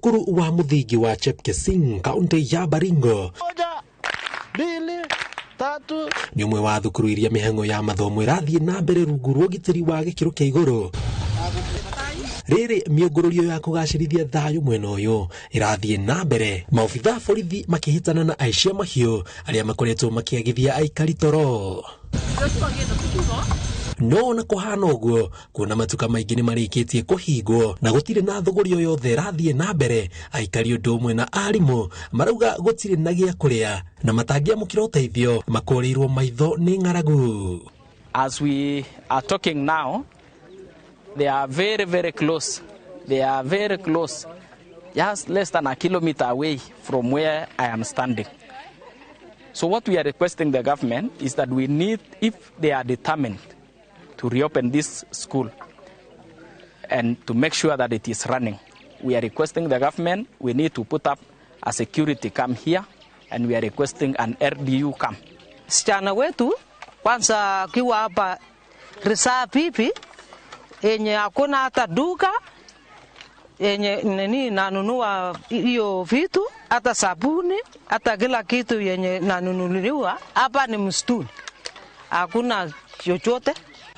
Thukuru wa muthingi wa Chepkesing, kaunti ya Baringo, 1, 2, 3. Nĩ ũmwe wa thukuru iria mĩhang'o ya mathomo ĩrathiĩ na mbere rungu rwa ũgitĩri wa gĩkĩro kĩa igũrũ. Rĩrĩ mĩũngũrũrio ya kũgacĩrithia thayũ mwena ũyũ ĩrathiĩ na mbere, maobitha borithi makĩhĩtana na aici a mahiũ arĩa makoretwo makĩagithia aikari toro. No ona kũhana ũguo, kuona matuka maingĩ nĩ marĩkĩtie kũhingwo na gũtirĩ na thũgũri o yothe ĩrathiĩ na mbere, aikari ũndũ ũmwe na arimũ marauga gũtirĩ na gĩa kũrĩa na matangĩamũkĩra ũteithio makũrĩirwo maitho nĩ ng'aragu. As we are talking now, they are very, very close. They are very close, just less than a kilometer away from where I am standing. So what we are requesting the government is that we need, if they are determined to reopen this school and to make sure that it is running, we are requesting the government, we need to put up a security camp here, and we are requesting an RDU camp. Sichana wetu kwanza akiwa hapa reserve hivi yenye hakuna hata duka yenye nini nanunua hiyo vitu, hata sabuni, hata kila kitu yenye nanunuliwa hapa ni msituni, hakuna chochote.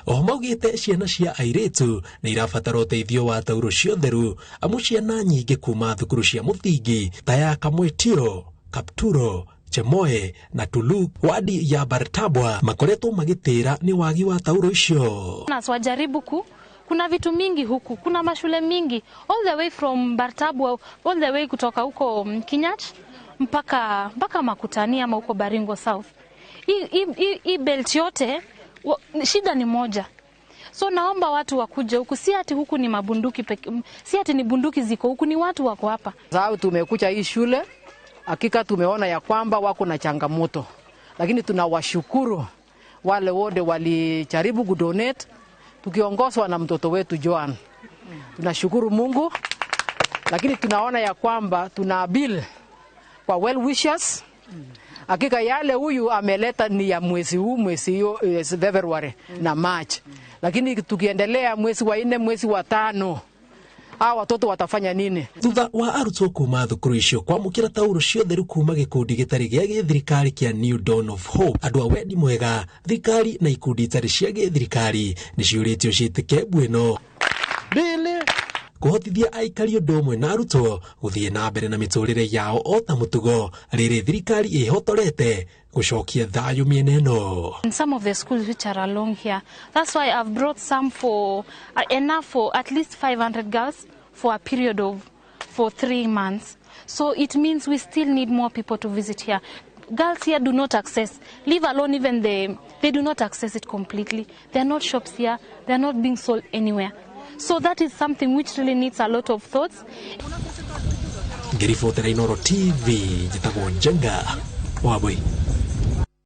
Oho maugĩte ciana cia airĩtu nĩ irabatara ũteithio wa tauro cia ũtheru, amu ciana nyingĩ kuma thukuru cia mũthingi ta ya Kamwetio, Kapturo, Chemoe na Tulu wadi ya Bartabwa makoretwo magĩtĩra nĩ wagi wa tauro icio. Na wajaribu kuna vitu mingi huku, kuna mashule mingi all the way from Bartabwa, all the way kutoka huko Kinyach mpaka Makutani ama huko Baringo South. Hii belt yote shida ni moja. So naomba watu wakuje huku, si ati huku ni mabunduki peke, si ati ni bunduki ziko huku, ni watu wako hapa. Sababu tumekuja hii shule, hakika tumeona ya kwamba wako na changamoto, lakini tunawashukuru wale wote walijaribu kudonate tukiongozwa na mtoto wetu Joan. Tunashukuru Mungu, lakini tunaona ya kwamba tuna bill kwa well wishers. Hakika yale huyu ameleta ni ya mwezi huu, mwezi hiyo, February na March. Lakini tukiendelea mwezi wa 4, mwezi wa 5, hawa watoto watafanya nini? Thutha wa arutwo kuma thukuru icio kwamũkĩra tauro cia ũtheru kuma gĩkundi gĩtarĩ gĩa gĩthirikari kĩa New Dawn of Hope, andũ a wendi mwega, thirikari na ikundi itarĩ cia gĩthirikari nĩ ciũrĩtio ciĩtĩke mbu ĩno 2. kũhotithia aikari ũndũ ũmwe na arutwo gũthiĩ na mbere na mĩtũrĩre yao o ta mũtugo, rĩrĩ thirikari ĩhotorete gũcokia thayũ mĩena ĩno. In some of the schools which are along here, that's why I've brought some for enough for at least 500 girls for a period of for 3 months. So it means we still need more people to visit here. Girls here do not access, leave alone even they do not access it completely. There are not shops here, they are not being sold anywhere. So that is something which really needs a lot of thoughts. Ngĩribotera Inooro TV, njĩtagwo Njenga Wambui.